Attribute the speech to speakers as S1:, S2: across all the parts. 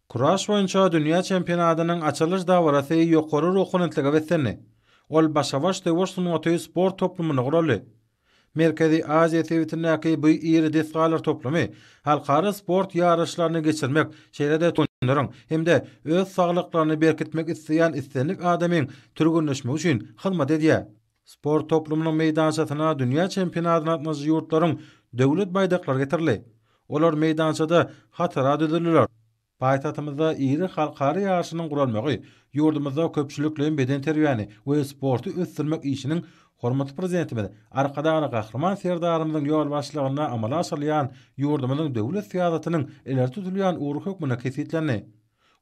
S1: Kuraş boýunça dünýä çempionatynyň açylyş dabarasy ýokary ruhubelentlige beslendi. Ol başa-baş söweş sungaty sport toplumynda guraldy. Merkezi Aziýa sebitindäki bu iri desgalar toplumy halkara sport ýaryşlaryny geçirmek, şeýle-de türgenleriň hem-de öz saglyklaryny berkitmek isleýän islendik adamyň türgenleşmegi üçin hyzmat edýär. Sport toplumynyň meýdançasyna dünýä çempionatyna gatnaşyjy ýurtlaryň döwlet baýdaklary getirildi. Olar meýdançada hatara düzüldiler. Paýtagtymyzda iri halkara ýaryşynyň guralmagy ýurdumyzda köpçülikleýin bedenterbiýäni we sporty ösdürmek işiniň hormatly Prezidentimiz Arkadagly Gahryman Serdarymyzyň ýolbaşçylygynda amala aşyrylýan ýurdumyzyň döwlet syýasatynyň ileri tutulýan ugry hökmünde kesgitlendi.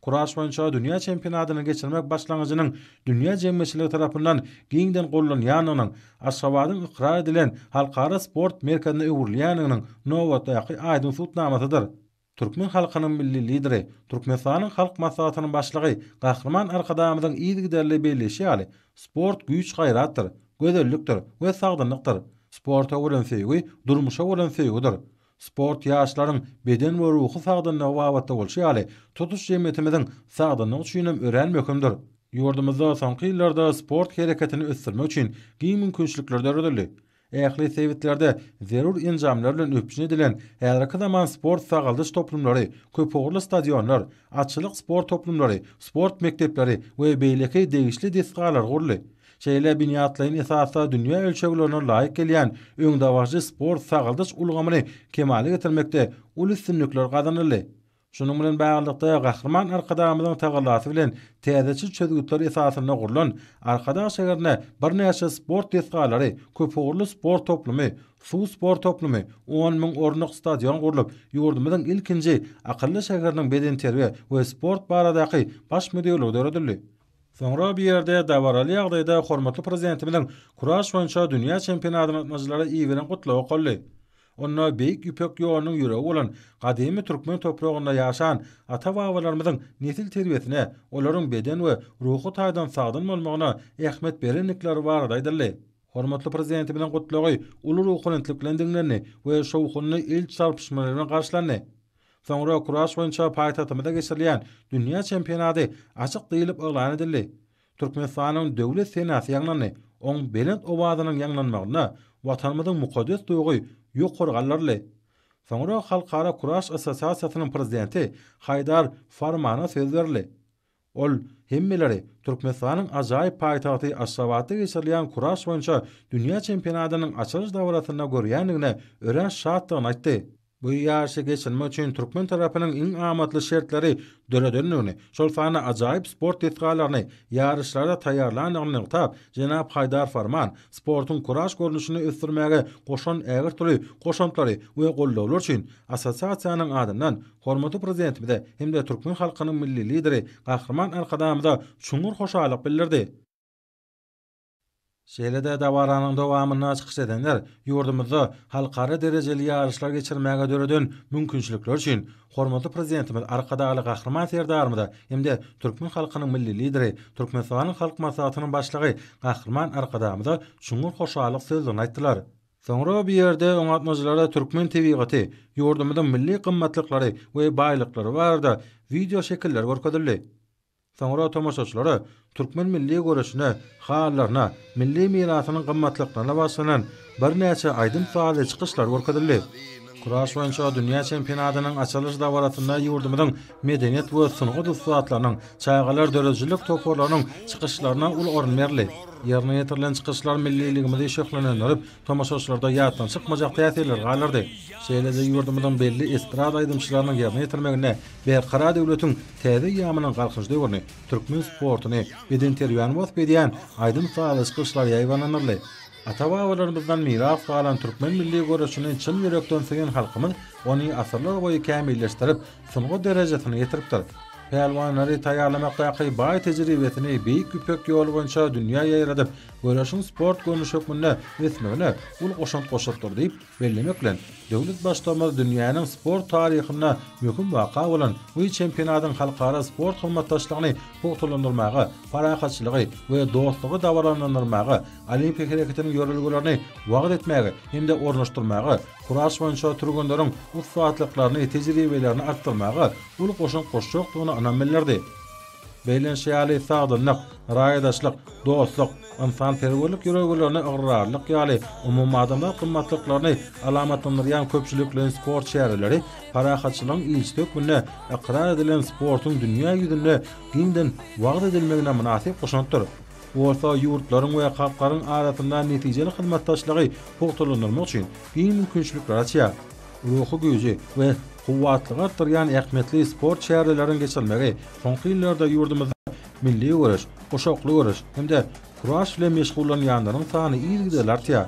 S1: Kuraş boýunça dünýä çempionatyny geçirmek başlangyjynyň dünýä jemgyýetçiligi tarapyndan giňden gollanýandygynyň, Aşgabadyň ykrar edilen halkara sport merkezine öwrülýändiginiň nobatdaky aýdyň subutnamasydyr. Türkmen halkynyň Milli Lideri, Türkmenistanyň Halk Maslahatynyň Başlygy Gahryman Arkadagymyzyň yzygiderli belleýşi ýaly, sport güýç-gaýratdyr, gözellikdir we sagdynlykdyr. Sporta bolan söýgi durmuşa bolan söýgüdir. Sport ýaşlaryň beden we ruhy sagdynlygy babatda bolşy ýaly, tutuş jemgyýetimiziň sagdynlygy üçin hem örän möhümdir. Ýurdumyzda soňky ýyllarda sport hereketini ösdürmek üçin giň mümkinçilikler döredildi. Ähli sebitlerde zerur enjamlar bilen üpjün edilen häzirki zaman sport-sagaldyş toplumlary, köpugurly stadionlar, atçylyk sport toplumlary, sport mekdepleri we beýleki degişli desgalar guruldy. Şeýle binýatlaýyn esasda dünýä ölçeglerine laýyk gelýän öňdebaryjy sport-sagaldyş ulgamyny kemala getirmekde uly üstünlikler gazanyldy. Şunuň bilen baglylykda, Gahryman Arkadagymyzyň tagallasy bilen täzeçil çözgütler esasynda gurlan Arkadag şäherinde birnäçe sport desgalary, köpugurly sport toplumy, suw sport toplumy, 10 müň orunlyk stadion gurlup, ýurdumyzyň ilkinji akylly şäheriniň bedenterbiýe we sport baradaky Baş müdirligi döredildi. Soňra bu ýerde dabaraly ýagdaýda hormatly Prezidentimiziň Kuraş boýunça dünýä çempionatyna gatnaşyjylara iberen gutlagy okaldy. Onda Beýik Ýüpek ýolunyň ýüregi bolan gadymy türkmen topragynda ýaşan ata-babalarymyzyň nesil terbiýesine, olaryň beden we ruhy taýdan sagdyn bolmagyna ähmiýet berendikleri barada aýdyldy. Hormatly Prezidentimiziň gutlagy uly ruhubelentlik bilen diňlendi we şowhunly el çarpyşmalar bilen garşylandy. Soňra kuraş boýunça paýtagtymyzda geçirilýän dünýä çempionaty açyk diýlip yglan edildi. Türkmenistanyň Döwlet senasy ýaňlandy. Oň belent owazynyň ýaňlanmagynda Watanymyzyň mukaddes tugy ýokary galdyryldy. Soňra Halkara kuraş assosiasiýasynyň prezidenti Haýdar Farmana söz berildi. Ol hemmeleri Türkmenistanyň ajaýyp paýtagty Aşgabatda geçirilýän kuraş boýunça dünýä çempionatynyň açylyş dabarasynda görýändigine örän şatdygyny aýtdy. Bu ýaryşy geçirmek üçin türkmen tarapynyň iň amatly şertleri döredendigini, şol sanda ajaýyp sport desgalaryny ýaryşlara taýýarlandygyny nygtap, jenap Haýdar Farman sportuň kuraş görnüşini ösdürmäge goşan ägirt uly goşantlary we goldawlar üçin assosiasiýanyň adyndan hormatly Prezidentimize hem-de türkmen halkynyň Milli Lideri Gahryman Arkadagymyza çuňňur hoşallyk bildirdi. Şeýle-de dabaranyň dowamynda çykyş edenler ýurdumyzda halkara derejeli ýaryşlar geçirmäge döreden mümkinçilikleri üçin hormatly Prezidentimiz Arkadagly Gahryman Serdarymyza hem-de türkmen halkynyň Milli Lideri, Türkmenistanyň Halk Maslahatynyň Başlygy Gahryman Arkadagymyza çuňňur hoşallyk sözlerini aýtdylar. Soňra bu ýerde oňatmacylara türkmen tebigaty, ýurdumyzyň milli gymmatlyklary we baýlyklary barada wideo şekiller görkezildi. Soňra tomaşaçylara türkmen milli göreşine, halylaryna, milli mirasynyň gymmatlyklaryna bagyşlanan birnäçe aýdym-sazly çykyşlar görkezildi. Kuraş boýunça dünýä çempionatynyň açylyş dabarasynda ýurdumyzyň medeniýet we sungat ussatlarynyň, çagalar döredijilik toparlarynyň çykyşlaryna uly orun berildi. Ýerine ýetirilen çykyşlar milliligimizi şöhlelendirip, tomaşaçylarda ýatdan çykmajak täsirleri galdyrdy. Şeýle-de ýurdumyzyň belli estrada aýdymçylarynyň ýerine ýetirmeginde Berkarar döwletiň täze eýýamynyň Galkynyş döwrüni, türkmen sportuny, bedenterbiýäni wasp edýän aýdym-sazly çykyşlar ýaýbaňlandyryldy. Ata-babalarymyzdan miras galan türkmen milli göreşini çyn ýürekden söýen halkymyz ony asyrlar boýy kämilleşdirip, sungat derejesine ýetiripdir. Pälwanlary taýýarlamakdaky baý tejribesini Beýik Ýüpek ýoly boýunça dünýä ýaýradyp, göreşiň sport görnüşi hökmünde ösmegine uly goşant goşupdyr diýip bellemek bilen, döwlet Baştutanymyz dünýäniň sport taryhynda möhüm waka bolan bu çempionatyň halkara sport hyzmatdaşlygyny pugtalandyrmaga, parahatçylygy we dostlugy dabaralandyrmaga, olimpiýa hereketiniň ýörelgelerini wagyz etmäge hem-de ornaşdyrmaga Kuraş boýunça türgenleriň ussatlyklaryny, tejribelerini artdyrmaga uly goşant goşjakdygyna ynam bildirdi. Bellenişi ýaly, sagdynlyk, raýdaşlyk, dostluk, ynsanperwerlik ýörelgelerine ygrarlylyk ýaly umumadamzat gymmatlyklaryny alamatlandyrýan köpçülikleýin sport çäreleri parahatçylygyň ilçisi hökmünde ykrar edilen sportuň dünýä ýüzünde giňden wagyz edilmegine mynasyp goşantdyr. Bu bolsa ýurtlaryň we halklaryň arasynda netijeli hyzmatdaşlygy pugtalandyrmak üçin giň mümkinçilikleri açýar. Ruhy güýji we kuwwatlygy artdyrýan ähmiýetli sport çäreleriň geçirilmegi soňky ýyllarda ýurdumyzda milli göreş, guşakly göreş hem-de kuraş bilen meşgullanýanlaryň sany yzygiderli artýar.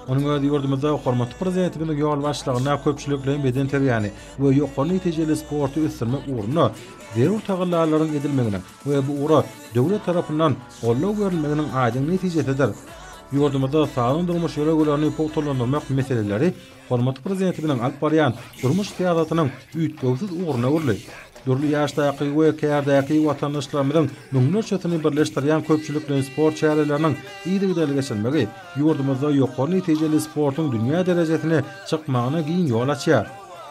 S1: Munuň özi ýurdumyzda hormatly Prezidentimiziň ýolbaşçylygynda köpçülikleýin bedenterbiýäni we ýokary netijeli sporty ösdürmek ugrunda zerur tagallalaryň edilmeginiň we bu ugra döwlet tarapyndan goldaw berilmeginiň aýdyň netijesidir. Ýurdumyzda sagdyn durmuş ýörelgelerini pugtalandyrmak meseleleri hormatly Prezidentimiziň alyp barýan durmuş syýasatynyň üýtgewsiz ugruna öwrüldi. Dürli ýaşdaky we kärdäki watandaşlarymyzyň müňlerçesini birleşdirýän köpçülikleýin sport çäreleriniň yzygiderli geçirilmegi ýurdumyzda ýokary netijeli sportuň dünýä derejesine çykmagyna giň ýol açýar.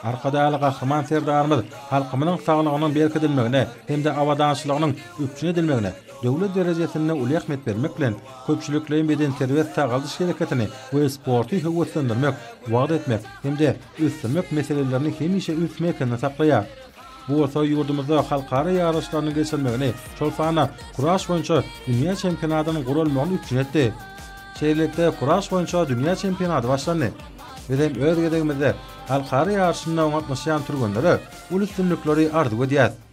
S1: Arkadagly Gahryman Serdarymyz halkymyzyň saglygynyň berkidilmegine hem-de abadançylygynyň üpjün edilmegine döwlet derejesinde uly ähmiýet bermek bilen, köpçülikleýin bedenterbiýe-sagaldyş hereketini we sporty höweslendirmek, wagyz etmek hem-de ösdürmek meselelerini hemişe üns merkezinde saklaýar. Bu bolsa ýurdumyzda halkara ýaryşlarynyň geçirilmegini, şol sanda kuraş boýunça dünýä çempionatynyň guralmagyny üpjün etdi. Şeýlelikde, kuraş boýunça dünýä çempionaty başlandy. Biz hem öz gezegimizde halkara ýaryşynda gatnaşýan türgenlere uly üstünlikleri arzuw edýäris.